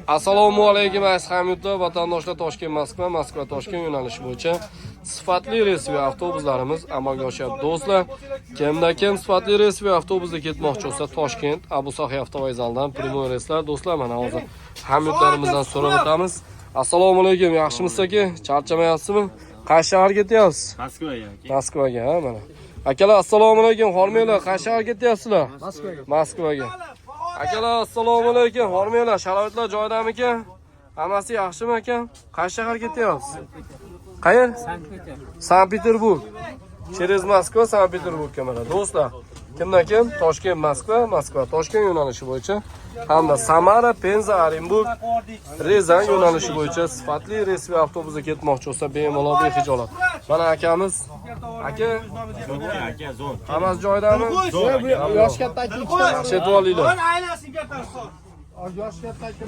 Assalomu alaykum, aziz hamyurtlar, vatandoshlar. Toshkent Moskva, Moskva Toshkent yo'nalishi bo'yicha sifatli reysli avtobuslarimiz amalga oshyapti. Do'stlar, kimda kim sifatli reysli avtobusda ketmoqchi bo'lsa, Toshkent Abu Sohiy avtovokzalidan прямой reyslar. Do'stlar, mana hozir hamyurtlarimizdan so'rab o'tamiz. Assalomu alaykum, yaxshimisiz, aka? Charchamayapsizmi? Qaysi shaharga ketyapsiz? Moskvaga, aka. Moskvaga, ha, mana. Akalar, assalomu alaykum, hormanglar, qaysi shaharga ketyapsizlar? Moskvaga. Moskvaga. Akalar, assalomu alaykum, hormanglar, sharoitlar joyidamikan? Hammasi yaxshimi, aka? Qaysi shaharga ketyapsiz? Qayer? Sankt-Peterburg. Через Moskva Sankt-Peterburgga, mana, do'stlar. Kimdan kim? Toshkent Moskva, Moskva Toshkent yo'nalishi bo'yicha hamda Samara, Penza, Orenburg, Ryazan yo'nalishi bo'yicha sifatli reysli avtobusda ketmoqchi bo'lsa, bemalol, behijolat. Mana akamiz. Aka, Aka, zo'r. hammasi joyidami? Yosh katta aka ikkita. Yaxshi, yetib olinglar. Yosh katta aka.